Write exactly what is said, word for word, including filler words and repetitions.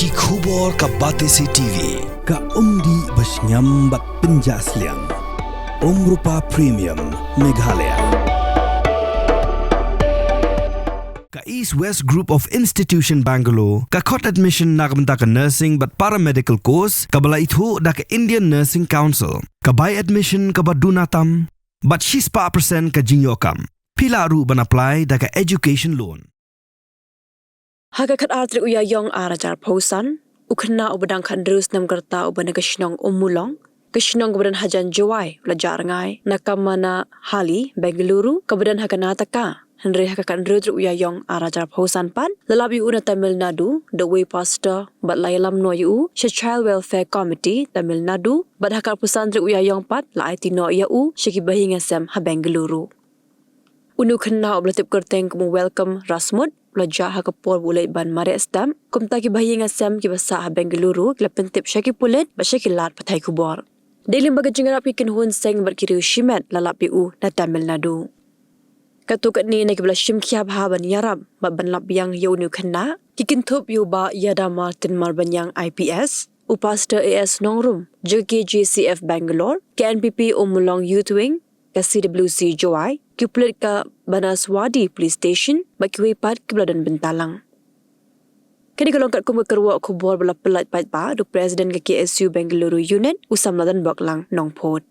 Ki khubor ka Batesi T V, ka umdih ba shngiam bad pynjah sliang. Umrupa Premium, Meghalaya. Ka East West Group of Institution Bangalore, ka khot admission na ka bynta ka nursing bad paramedical course, kaba la ithuh da ka Indian Nursing Council, ka bai admission kaba duna tam, bad shispah percent ka jingïoh kam. Phi lah ruh ban apply da ka education loan. Ha ka khatar tarik u Ïaïong ar hajar arphew san, u khynnah uba dang khathynriew snem ka rta uba na ka shnong Ummulong, ka shnong kaba don hajan Jowai, u la jah rngai na Kamanahalli, Bengaluru, kaba don ha Karnataka. Hynrei ha ka khathynriew tarik u Ïaïong ar hajar arphew san pat, la lap ïa u na Tamil Nadu da uwei pastor bad la ïalam noh ïa u sha Child Welfare Committee, Tamil Nadu, bad ha ka arphew san tarik u Ïaïong pat la aiti noh ïa u sha ki bahaïing hasem ha Bengaluru. Une u khynnah uba la tip kyrteng kum u Welcome Rasmut, u la jah ha ka por ba u leit ban mareh step. Kumta ki bahaïing hasem kiba sah ha Bengaluru ki la pyntip sha ki pulit bad sha ki lad pathai khubor. Dei lyngba ka jingïarap ki kynhun seng bad ki riew shimet la lap ïa u na Tamil Nadu. Katto katne na kiba la shim khia bha ban ïarap bad ban lap biang ïa une u khynnah, ki kynthup ïa u Bah Ïada Martin Marbaniang I P S, u Pastor A S Nongrum jong ka K J C F Bangalore, ka N P P Ummulong Youth Wing, ka C W C Jowai, ki pulit ka Banaswadi Police Station bad kiwei pat kiba la don bynta lang. Kane ka long katkum ka kyrwoh khubor ba la pynlait paidbah da u President ka K S U Bengaluru Unit, u Samla Donboklang Nongphut.